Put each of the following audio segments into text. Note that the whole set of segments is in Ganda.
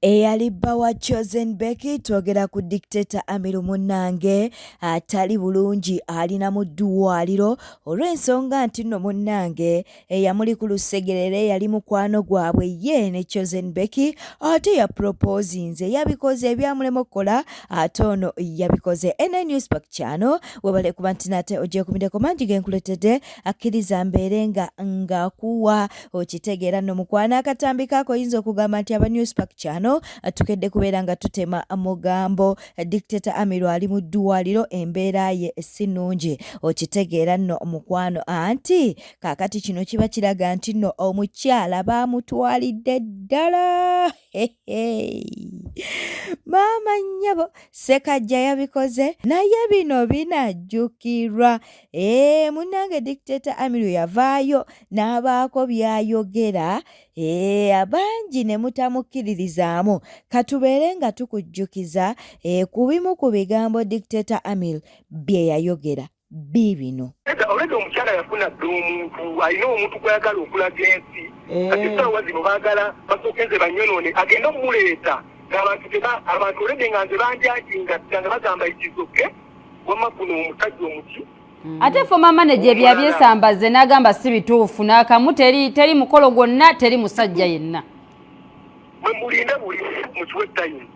Eyali bba wa Chosen Becky, twogera ku Dictator Amiru munnange atali bulungi, alina mu ddwaaliro olw'ensonga nti nno munnange eyamuli ku lusegerere yali mukwano gwabwe ye ne Chosen Becky, ate ya proposinze, yabikoze ebyamulema okukola, ate ono yabikoze. NN News Park kyano, webale kuba nti nate ogyekumireko mangi genkuletedde, akkiriza mbeere nga ngakuwa okitegeera nno mukwano akatambi kaako oyinza okugamba nti aba Newspark kyano tukedde kubeera nga tutema mugambo. Dictator Amiru ali mu ddwaliro, embeera ye si nnungi, okitegeera nno mukwano. Anti kaakati kino kiba kiraga nti nno omukyala baamutwalidde ddala. Maama nnyabo Ssekajja yabikoze, naye bino binajjukirwa. Ee, munnange Dictator Amiru yavaayo n'abaako by'ayogera, ee, abangi ne mutamukkiririzaamu. Katubeere nga tukujjukiza ku bimu ku bigambo Dictator Amir bye yayogera. Biibino. Already omukyala yafuna dda omuntu, alina omuntu gw'ayagala okulaga ensi. Kati essaawa zino baagala basooke nze bannyonoone, agende omuleeta ng'abantu teba, abantu already nga nze banjajinga dda nga bagamba it is okay, wamma guno omusajja omuki. Ate former manager ebyo abyesambazze n'agamba si bituufu n'akamu, teri, teri mukolo gwonna, teri musajja yenna. Mwe mulinde buli mukiwe time.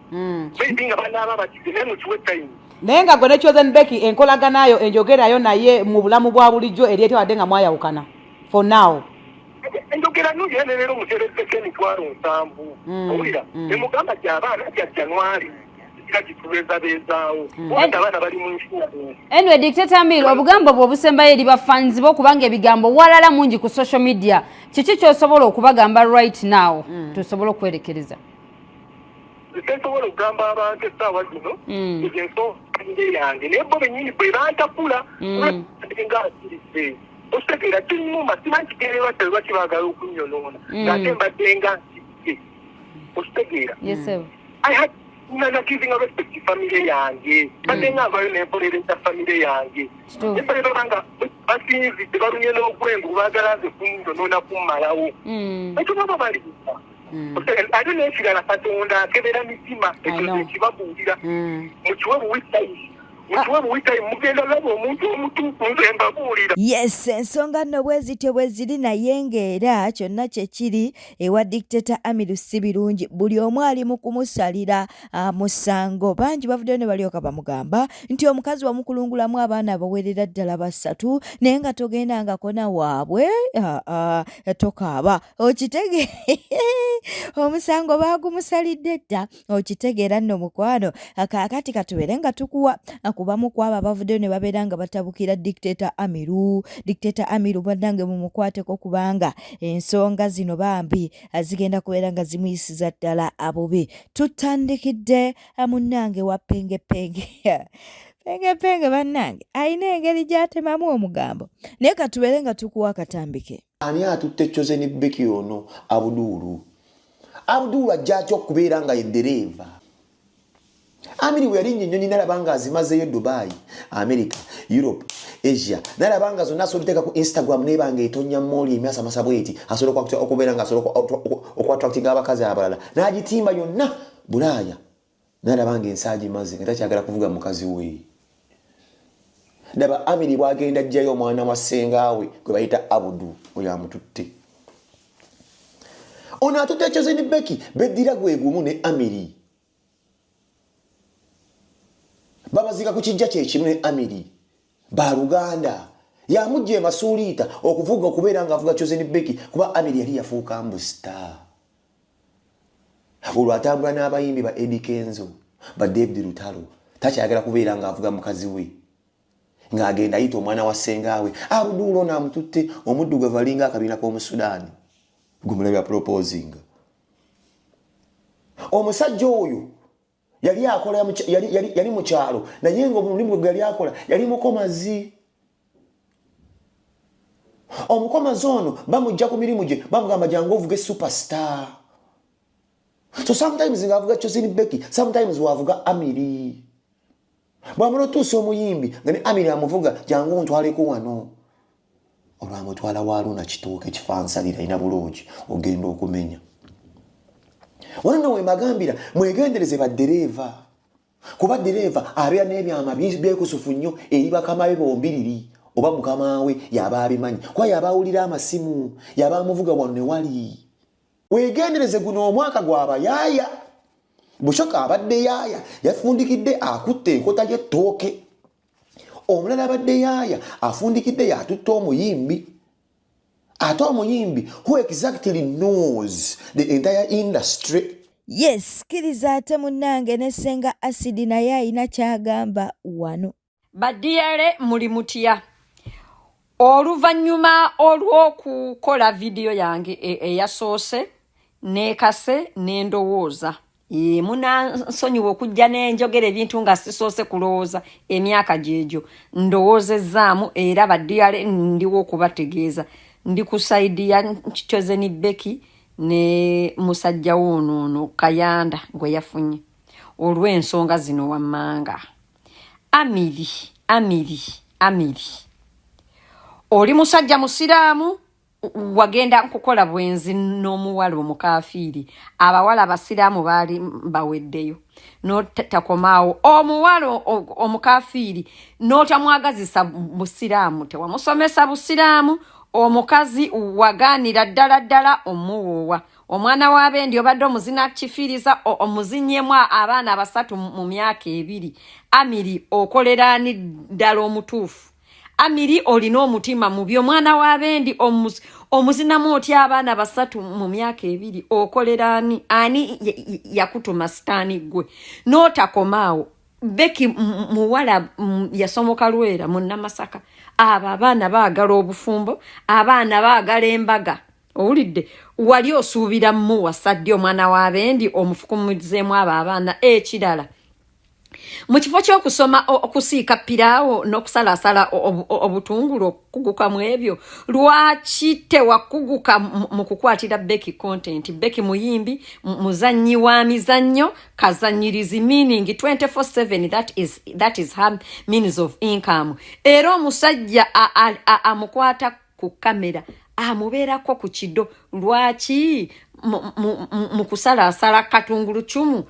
Maybe nga banaaba bakize, naye mukiwe time. Naye nga gwe ne Chosen Becky enkolaganayo enjogerayo naye mu bulamu bwa bulijjo eri etya wadde nga mwayawukana for now? Enjogera nnungi, era ne leero muterezzeko 70,000. Owulira? Ne mugamba nti abaana bya January kira gitubeezabeezaawo. Kubanga abaana bali mu insurance. Anyway, Dictator Amir, obugambo bwe obusembayo eri bafanzi bo, kubanga ebigambo walala mungi ku social media, kiki ky'osobola okubagamba right now tusobole okwerekereza? Nsobola okugamba abantu essaawa zino, ezo ensonga yange, naye bo bennyini bwe bantakula nga nsirise, okitegeera, kinnuma, simanyi kigendererwa kyabwe lwaki baagala okunnyonoona ng'ate mbadde nga nsirise, okitegeera. Yes, sir. I had na giving a respect family yange, mbadde nga nvayo nempolereza family yange. Naye baba nga basinzidde balumye n'ogwengu, baagala nze kunyonoona kummalawo. Ekyo baba balimba. Ate n'ekirala, Katonda akebera mitima, ekyo nkibabuulira. Mukiwe buwi time, mukiwe buwi time, mugenda laba omuntu omutuufu, nze mbabuulira. Yes, ensonga nno bwe zityo bwe ziri, naye ng'era kyonna kye kiri ewa Dictator Amiru si birungi. Buli omu ali mu kumusalira musango. Bangi bavuddeyo ne balyoka bamugamba nti omukazi wamukulungulamu abaana abawerera ddala basatu, naye nga togendangako na waabwe, tokaaba, okitegeera. Omusango baagumusalidde dda, okitegeera nno mukwano. Kaakati katubeere nga tukuwa kubamu ku abo abavuddeyo ne babeera nga batabukira Dictator Amiru. Dictator Amiru bannange mumukwateko, kubanga ensonga zino bambi zigenda kubeera nga zimuyisiza ddala abubi. Tutandikidde munnange wa Pengepenge. Pengepenge bannange alina engeri gy'atemamu omugambo, naye katubeere nga tukuwa akatambike. Ani atutte Chosen Becky ono? Abuduulu. Abuduulu ajja atya okubeera nga ye ddereeva? Amiri bwe yalinnya ennyonyi nalaba nga azimazeeyo Dubai, America, Europe, Asia, nalaba nga zonna asobola oteeka ku Instagram, neba nga etonya mooli emyasamasa bweti, asobola okubeera nga asobola okuattractinga abakazi abalala, n'agitimba yonna Bulaaya, nalaba nga ensi agimaze nga takyagala kuvuga mukazi we. Ndaba Amiri bwagenda ajjayo omwana wa ssengaawe gwe bayita Abudu, oyo amututte. Ono atutte Chosen Becky beddira gwe gumu ne Amiri, babaziika ku kijja kyekimu ne Amiri, baluganda. Yamujja emasuuliita okuvuga, okubeera nga avuga Chosen Becky, kuba Amiri yali yafuuka mbu star. Olwo atambula n'abayimbi ba Eddy Kenzo, ba David Lutalo, takyayagala kubeera ng'avuga mukazi we, ng'agenda ayita omwana wa ssengaawe Abuduulo. Ono amututte omuddugavu alinga akabiina k'omusudaani gumulabya proposinga. Omusajja oyo yali akola yali mu kyalo, naye nga omulimu gwe yali akola yali mukomazi. Omukomazi ono bamujja ku mirimu gye, bamugamba jangu ovuge superstar. So sometimes ngaavuga Chosen Becky, sometimes wavuga Amiri. Bwamala otuusa omuyimbi nga ne Amiri amuvuga, jangu ntwaleko wano. Olwamutwala wa Luna Kitooke, kifansalira alina bulungi ogenda okumenya. Wano nno wembagambira mwegendereze baddereeva, kuba ddereeva abeera n'ebyama byekusufu nnyo eri bakama be bombiriri, oba mukama we yaba abimanyi, kuba yaba awulira amasimu, yaba amuvuga wano ne wali. Wegendereze, guno omwaka gwabayaaya. Bushoka abadde yaaya, yafundikidde akutte enkota y'ettooke. Omulala abadde yaaya, afundikidde yatutte omuyimbi, ate omuyimbi who exactly knows the entire industry. Yes, kkiriza ate munnange ne Ssenga Acid naye alina ky'agamba wano. Badiyale, muli mutya? Oluvannyuma olw'okukola vidiyo yange eyasoose neekase n'endowooza, munansonyiwa okujja n'enjogera ebintu nga sisoose kulowooza. Emyaka gyegyo ndowoozezzaamu, era badiyale ndiwo okubategeeza ndi ku side ya Chosen Becky ne musajja woono Kayanda gwe yafunye olw'ensonga zino wammanga. Amiri, Amiri, Amiri, oli musajja musiraamu, wagenda nkukola bwenzi n'omuwala omukafiiri. Abawala abasiraamu baali baweddeyo, notakomaawo omuwala omukafiiri n'otamwagazisa busiraamu, tewamusomesa busiraamu. Omukazi wagaanira ddala ddala omuwoowa omwana w'abendi, obadde omuzina kifiiriza, omuzinyemu abaana basatu mu myaka 2. Amiri, okoleraani ddala omutuufu? Amiri, olina omutima mubi. Omwana w'abendi omuzinamu otya abaana basatu mu myaka 2? Okoleraani? Ani yakutuma? Sitaani gwe. N'otakomaawo, Becky muwala yasomoka lwera munnamasaka. Abo abaana baagala obufumbo, abaana baagala embaga. Owulidde? Wali osuubira muwasa ddi omwana w'abendi omufukumuzeemu abo abaana? Ekirala, mu kifo ky'okusoma okusiika piraawo n'okusalaasala obutungulu, okukuguka mu ebyo, lwaki tewakuguka mu kukwatira Becky content? Becky muyimbi, muzannyi wa mizannyo, kazanyirizi, meaning 24/7 that is her means of income. Era omusajja amukwata ku kamera, amubeerako ku kido. Lwaki mu kusalaasala katungulu cumu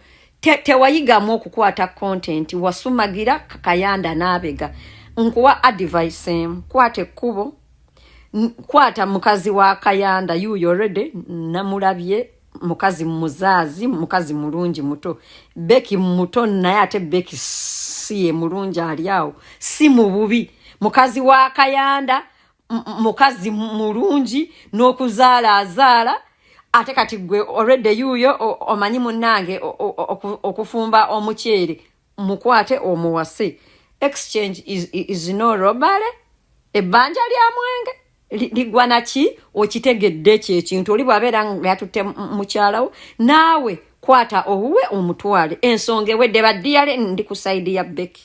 tewayigamu okukwata content? Wasumagira Kayanda n'abega. Nkuwa advice emu: kwata ekkubo, kwata mukazi wa Kayanda. Yuyo already namulabye, mukazi muzaazi, mukazi mulungi, muto. Becky muto, naye ate Becky si ye mulungi ali awo, si mu bubi. Mukazi wa Kayanda mukazi mulungi, n'okuzaala azaala. Ate kati gwe already yuyo omanyi munnange okufumba omuceere, mukwate omuwase. Exchange is no robbery. Ebbanja lya mwenge ligwa naki? Okitegedde ekyo ekintu? Oli bw'abeera nga yatutte mukyalawo, naawe kwata owuwe omutwale, ensonga ewedde. Baddiyale, ndi ku side ya Becky.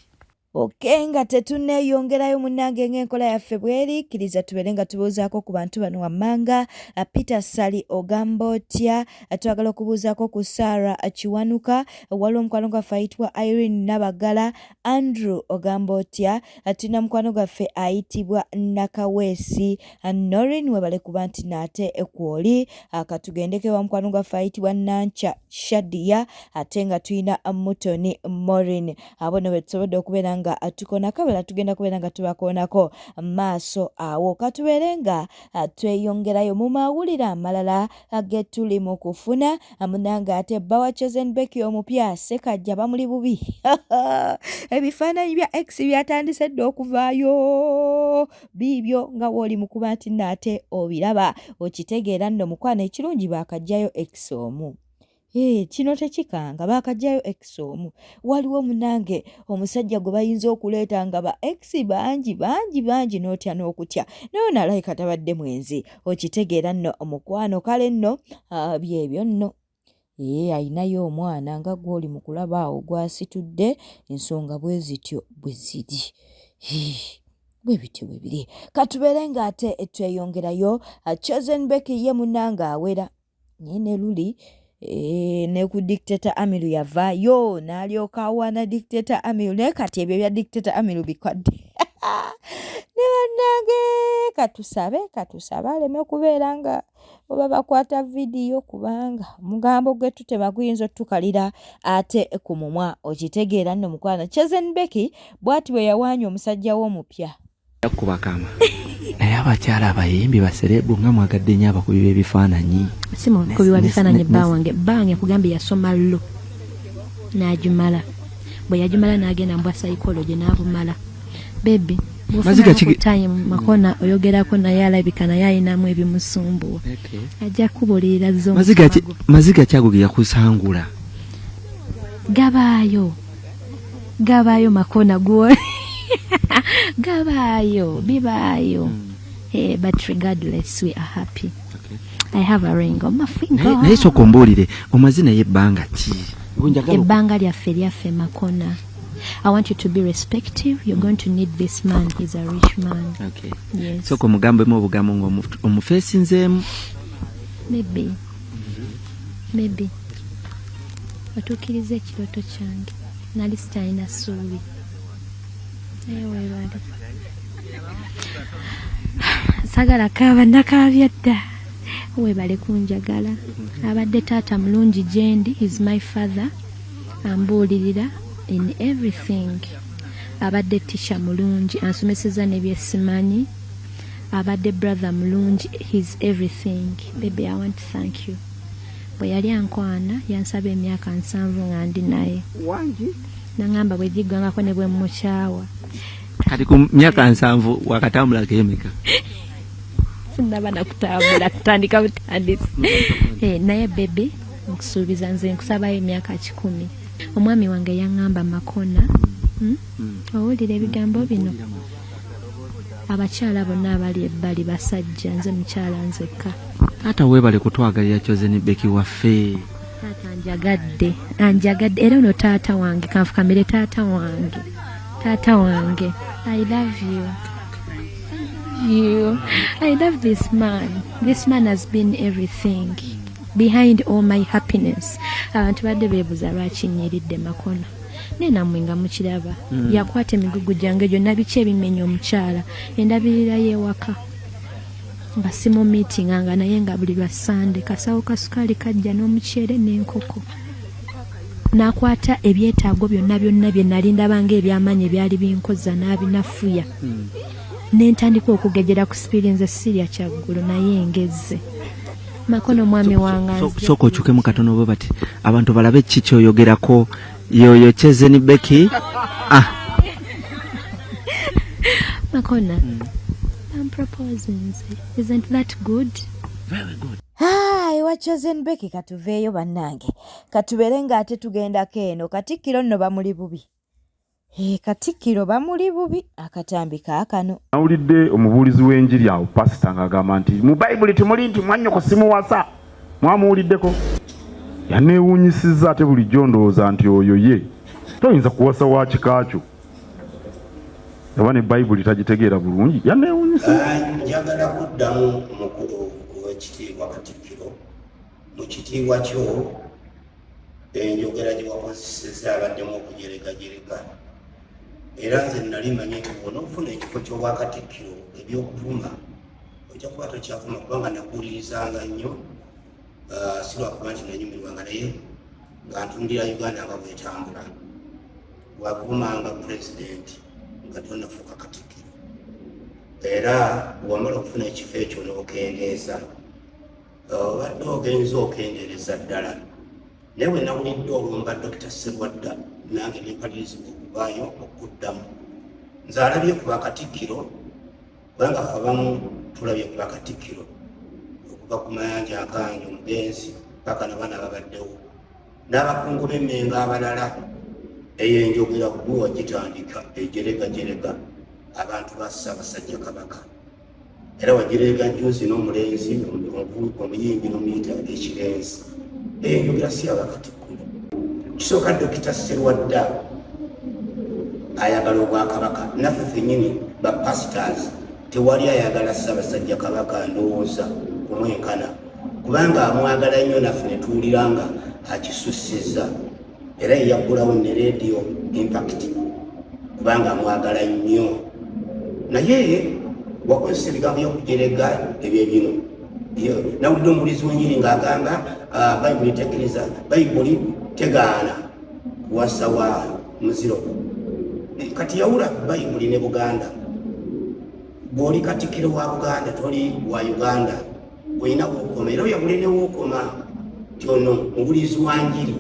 Okay, nga tetunneeyongerayo munnange, ng'enkola yaffe bweri, kkiriza tubeere nga tubuuzaako ku bantu bano wammanga. Peter Sali, ogamba otya? Twagala okubuuzaako ku Sarah Kiwanuka. Waliwo omukwano gwaffe ayitibwa Irene Nabagala. Andrew, ogamba otya? Tulina mukwano gwaffe ayitibwa Nakaweesi Norin, webale kuba nti naate kwoli. Katugendeko ewa mukwano gwaffe ayitibwa Nanca Shadia, ate nga tulina Mutoni Morin. Abo no betusobodde okubeera nga tukonako, abalala tugenda kubeera nga tubakoonako maaso awo. Katubeere nga tweyongerayo mu mawulire amalala getuli mu kufuna. Munange, ate bba wa Chosen Becky omupya Sekajja bamuli bubi. Ebifaananyi bya ex byatandise dda okuvaayo, biibyo nga wooli mu kuba nti naate obiraba, okitegeera nno mukwano. Ekirungi baakajjayo ex omu. Hey, kino tekikanga, baakajjayo ex omu. Waliwo munange omusajja gwe bayinza okuleeta nga ba ex bangi bangi bangi, n'otya n'okutya, naye nalabika tabadde mwenzi. Okitegeera nno omukwano? Kale nno byebyo nno. Ee, ayinayo omwana nga gw'oli mu kulaba awo gwasitudde. Ensonga bwe zityo bwe ziri, bwe bityo bwe biri. Katubeere ng'ate tweyongerayo. Chosen Becky ye munnange awera, naye ne luli ne ku Dictator Amiru yavaayo n'alyoka awaana Dictator Amiru, naye kati ebyo bya Dictator Amiru bikwadde. Ne bannange katusabe katusabe aleme kubeera nga oba bakwata vidiyo kubanga omugambo gwe tutema guyinza otukalira ate ku mumwa. Okitegeera nno mukwano. Chosen Becky bw'ati bwe yawaanya omusajja we omupya. Kubakama naye abakyala abayimbi baserebu nga mwagadde nnyo abakubi b'ebifaananyi. Si mukubi wa bifaananyi, bba wange. Bba wange nkugambye yasoma law n'agimala. Bwe yagimala n'agenda mu bwa psychology n'abumala. Baby, Maziga bw'ofunamu time makona oyogerako naye, alabika naye ayinamu ebimusumbuwa, ajja kubuulirira zo. Maziga ki? Maziga kyago ge yakusangula. Gabaayo, gabaayo makona, gwo gabaayo, bibaayo. Eh, but regardless, we are happy. I have a ring on my finger. Naye sooka ombuulire, omaze naye ebbanga ki? Njagala Ebbanga lyaffe lyaffe makona. I want you to be respective. You're going to need this man. He's a rich man. Yes. Sooka omugambemu obugambo nga omufeesinzeemu. Maybe, maybe otuukiriza ekirooto kyange. Nali sitalina ssuubi, naye weebale. Sagala kaaba, nakaabya dda. Weebale kunjagala. Abadde taata mulungi gyendi. Is my father, ambuulirira in everything. Abadde teacher mulungi, ansomeseza nebyesimanyi. Abadde brother mulungi. He's everything. Baby, I want to thank you. Bwe yali ankwana yansaba emyaka 70 nga ndi naye. Wangi. Naŋŋamba bwe giggwangako ne bwe mukyawa. Kati ku myaka 70 wakatambulako emeka? Sinaba nakutambula, kutandika butandisi. Eh, naye baby, nkusuubiza, nze nkusabayo emyaka 100. Omwami wange yaŋŋamba, makona, Owulira ebigambo bino? Abakyala bonna abali ebbali basajja, nze mukyala nzekka. Taata weebale kutwagalira Chosen Becky waffe. Taata anjagadde, anjagadde. Era ono taata wange, kanfukamire taata wange. Taata wange, I love you, you. I love this man. This man has been everything behind all my happiness. Abantu badde beebuuza lwaki nnyiridde makono, naye nammwe nga mukiraba. Yakwata emigugu gyange gyonna. Biki ebimenya omukyala? Endabirira y'ewaka nga simu meetinga nga naye, nga buli lwa Sande kasawo ka sukaali kajja n'omuceere n'enkoko. N'akwata ebyetaago byonna byonna bye nali ndaba ng'ebyamaanyi ebyali binkoza n'abinafuya, ne ntandika okugejera ku speed. Nze sirya kyaggulu, naye engeze makono mwami wange anzije. Sooka okyukemu katono bwe bati abantu balabe ki kyoyogerako. Yoyo Chosen Becky, ah. Makona, I'm proposing. Isn't that good? Very good. Ah, ewa Chosen Becky katuveeyo bannange, katubeere ng'ate tugendako eno. Katikkiro nno bamuli bubi. Eh, Katikkiro bamuli bubi, akatambi kaakano. Nawulidde omubuulizi w'enjiri awo, pasita, ng'agamba nti mu Bayibuli temuli nti mwannyoko simuwasa. Mwamuwuliddeko? Yaneewuunyisizza. Ate bulijjo ndowooza nti oyo ye toyinza kuwasa wa kika kyo, oba ne Bayibuli tagitegeera bulungi. Yaneewuunyisizza. Njagala kuddamu omukulu ow'ekitiibwa Katikkiro. Mu kitiibwa kyo, enjogera gye wakozesezza abaddemu okujeregajerega, era nze nali manyi nti bw'onoofuna ekifo ky'obwakatikkiro, ebyokuvuma ojja kuba tokyavuma, kubanga nakuwulirizanga nnyo. Si lwakuba nti nanyumirwanga, naye nga ntundira Uganda nga bwetambula. Wavumanga pulezidenti nga tonafuuka katikkiro, era wamala okufuna ekifo ekyo n'okendeeza, obadde ogenza okendeereza ddala. Naye bwe nawulidde olumba Dokita Serwadda, nange nempalirizibwa okuvaayo okuddamu. Nze alabye ku bakatikkiro, kubanga ffe abamu tulabye ku bakatikkiro okuva ku Mayanja Nkangi omugenzi paka nabaana babaddewo n'abakungu b'Emmengo abalala. Eyo enjogera gwe wagitandika ejeregajerega abantu ba Ssaabasajja Kabaka, era wagireega juzi n'omulenzi omuyimbi n'omuyita ekirenzi. Eyo enjogera si abakatikkiro. Kisooka, Dokita Serwadda ayagala obwakabaka. Naffe ffennyini ba pastors tewali ayagala Ssaabasajja Kabaka, ndowooza kumwenkana, kubanga amwagala nnyo, naffe ne tuwulira nga akisussizza. Era yeyaggulawo ne Radio Impact kubanga amwagala nnyo. Naye wakozesa ebigambo byokujerega ebyo bino. Nawulidde omubulizi w'enjiri ng'agamba ah, bayibuli tekkiriza, bayibuli tegaana kuwasa wa muziro. Kati yawula bayibuli ne Buganda. Bw'oli katikkiro wa Buganda toli wa Uganda, olina wokoma era oyawule ne wokoma nti ono mubulizi wa njiri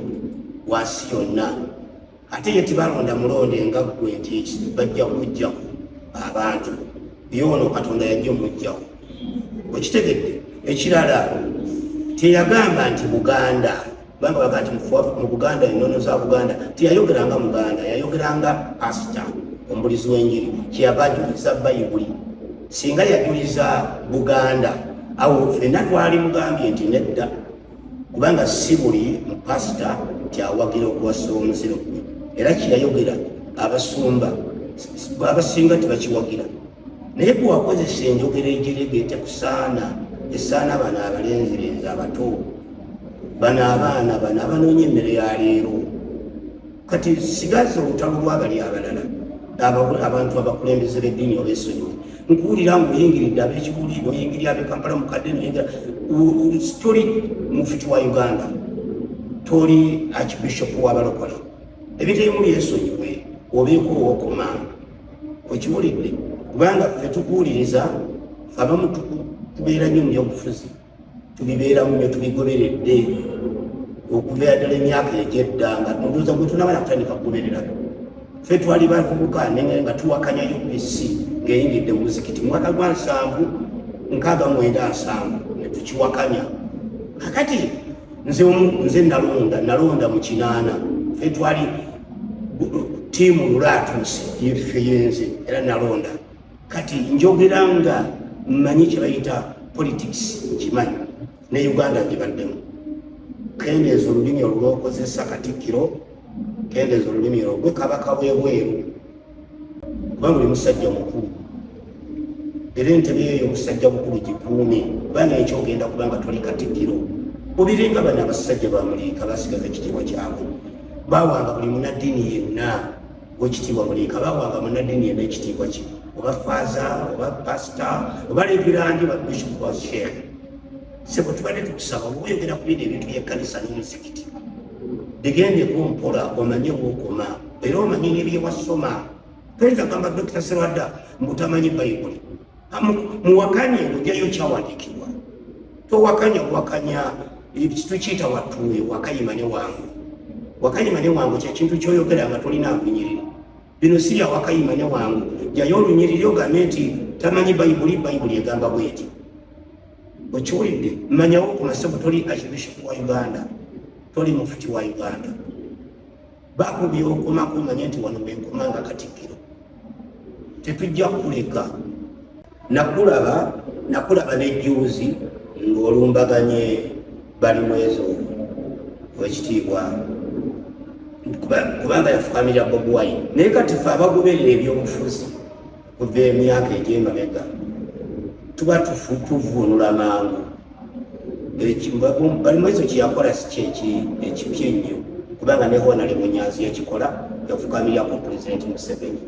wansi yonna. Ate ye tebalonda mulonde nga ggwe nti bajja kujjako abantu, ye ono Katonda yajja omujjako. Okitegedde? Ekirala teyagamba nti Buganda, kubanga baga nti mu Buganda, ennono za Buganda, teyayogera nga Muganda, yayogera nga pasita omubulizi w'enjiri, kyeyava ajuliza Bayibuli. Singa yajuliza Buganda awo fenna twali mugambye nti nedda, kubanga si buli mupasita nti awagira okuwasa omuziro gwe, era kyeyayogera abasumba abasinga tebakiwagira. Naye gwe wakozesa enjogera egirega etekusaana, esaana bano abalenzirenzi abato bano, abaana bano abanoonya emmere ya leero. Kati sigaza olutalo lwabali abalala, abantu abakulembeze b'eddiini obeesonyiwe. Nkuwulira ngaoyingiridde ab'ekibuli, noyingirira ab'e Kampala mukadde, noyingira toli mufuti wa Uganda, toli archbishop w'abalokole. Ebintu ebimu byesonyiwe, obeeko owokoma. Okiwulidde? Kubanga ffe tukuwuliriza, ffe abamu tubeera nnyo mu byobufuzi, tubibeeramu nnyo, tubigoberedde okubeera ddala emyaka egyedda, nga ndowooza gwe tunaba nakutandika kugoberera. Ffe twali bavubuka nenge nga tuwakanya UPC ng'eyingidde mu muzikiti mu mwaka gwa nsanvu nkaaga mwenda nsanvu, ne tukiwakanya. Kakati nze nze nalonda nalonda mu kinaana, ffe twali tiimu lulaatuuse yeffe yenze era nalonda. Kati njogera nga mmanyi kye bayita politics, nkimanyi ne Uganda ngibaddemu. Kendeeza olulimi olwokozesa Katikkiro, kendeeza olulimi olwo gwe kabaka w'ebweru, kubanga oli musajja mukulu, era entebe eyo obusajja bukulu gikuume, kubanga ekyogenda kubanga toli Katikkiro. Obirenga bano abasajja bamuliika basigaza ekitiibwa kyabwe, bawanga buli munaddiini yenna wekitiibwa. Muliika bawanga munaddiini yenna ekitiibwa kye, oba faaza oba pasita oba levirandi oba bishop wa sheekh. Sebo tubadde tukusaba oba oyogera ku bino ebintu by'ekkanisa n'omuzikiti, bigendeko mpola, omanye wokoma era omanye nebyewasoma. Toyinza kugamba Dokita Serwadda mbutamanyi Bayibuli, muwakanye ng'ojjayo kyawandiikibwa, towakanya buwakanya. Tukiyita watuuye wakayima ne wangu. Wakayima ne wangu kyekintu kyoyogera nga tolina lunyiriri. Bino si bya wakayima ne wangu. Jayo olunyiriri ogambe nti tamanyi Bayibuli, Bayibuli egamba bweti. Okiwulidde? Manyawo ku masebo, toli archbishop wa Uganda, toli mufuti wa Uganda. Baako byokomako, omanye nti wano wenkoma nga Katikkiro, tetujja kukuleka. Nakulaba nakulaba nejjuuzi ng'olumbaganye Balimwezo wekitiibwa, kubanga yafukamira Bobi Wine. Naye kati fe abagoberera ebyobufuzi kuva emyaka egy'emabega tuba tuvuunula mangu. Balimwezo kyeyakola si ekipya ennyo, kubanga ne Honale Munyanzi yakikola, yafukamirako Pulezidenti Museveni.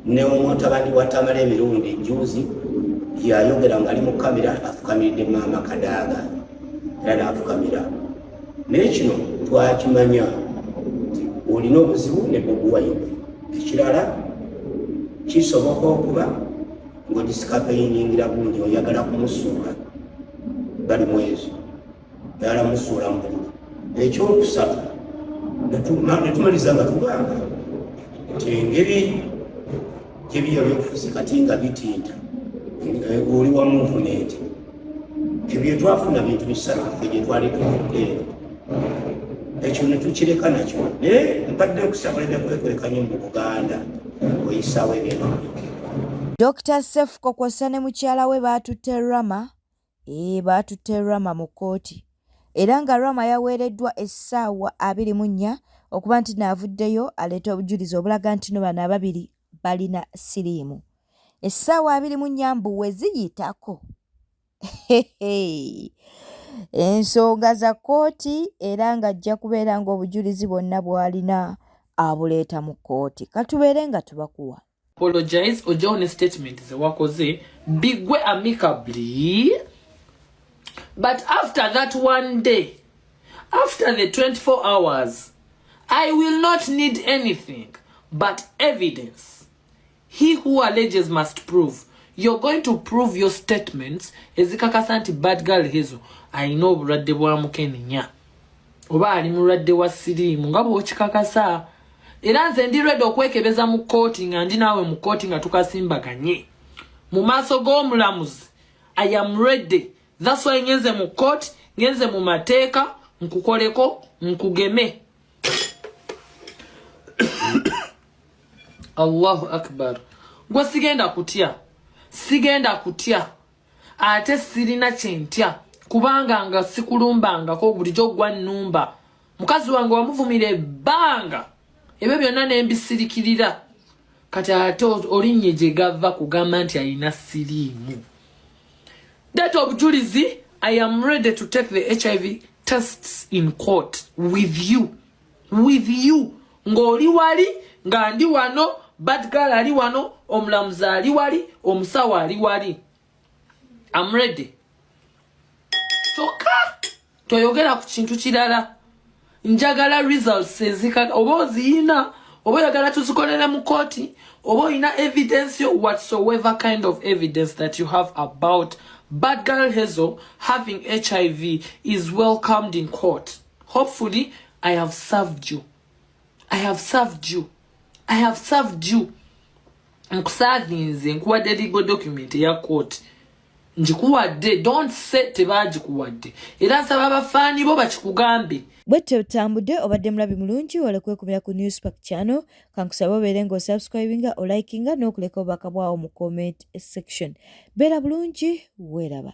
Ne omutabani wa Tamala emirundi juzi yayogera nga ali mu kamera afukamiridde maama Kadaaga, era n'afukamira. Naye kino twakimanya nti olina obuzibu ne Bobi Wine. Ekirala, kisoboka okuba ng'odisikapeyiningira gundi, oyagala kumusuula Balimwezo, oyagala musuula mu bululu. Ekyokusatu, netumaliza nga tugamba nti engeri gyebiya byobufuzi kati nga bitinta, oli wa muvumenti, ebyo twafuna bintu bisatu ffe gye twali tuvudde eno, ekyo netukireka nakyo. Naye mbadde nkusaba oleme kwekweka nnyo mu Buganda, oyisaawo ebintu byo. Dr Sefuko kw'ossa ne mukyala we baatutte Rama, ee baatutte Rama mu kkooti, era nga Rama yaweereddwa essaawa 24 okuba nti naavuddeyo aleeta obujulizi obulaga nti no bano ababiri balina siriimu. Essaawa 24 mbu we ziyitako ensonga za kkooti, era ng'ajja kubeera ng'obujulizi bwonna bw'alina abuleeta mu kkooti. Katubeere nga tubakuwa. Apologize, ojjawo ne statement zewakoze bigwe amicably. But after that one day, after the 24 hours, I will not need anything but evidence. He who alleges must prove. You're going to prove your statements ezikakasa nti Bad Girl Hazel alina obulwadde bwa mukenenya oba ali mulwadde wa siriimu nga bw'okikakasa. Era nze ndi ready okwekebeza mu kkooti nga ndi naawe mu kkooti nga tukasimbaganye mu maaso g'omulamuzi. I am ready. That's why ngenze mu kkooti, ngenze mu mateeka, nkukoleko, nkugeme. Allahu akbar. Gwe sigenda kutya, sigenda kutya, ate sirina kyentya kubanga nga sikulumbangako. Bulijjo gwa nnumba, mukazi wange wamuvumira ebbanga, ebyo byonna nembisirikirira. Kati ate olinnye gye gava kugamba nti alina siriimu. Data obujulizi. I am ready to take the HIV tests in court with you, with you, ng'oli wali nga ndi wano, bad girl ali wano, omulamuzi ali wali, omusawo ali wali. Am ready. Kyokka toyogera ku kintu kirala. Njagala results ezika oba oziyina, oba oyagala tuzikolere mu kooti, oba oyina evidence yo, whatsoever kind of evidence that you have about Bad Girl Hazel having HIV is welcomed in court. Hopefully I have served you. I have served you. I have served you. Nkusavinze, nkuwadde legal document eya court, ngikuwadde. Don't say tebagikuwadde. Era nsaba abafaani bo bakikugambe. Bwetyo tutambudde. Obadde mulabi mulungi, wala kwekumira ku Newspark channel. Kankusaba obeere ng'osubscribinga, olikinga n'okuleka obubaka bwawo mu comment section. Beera bulungi, weeraba.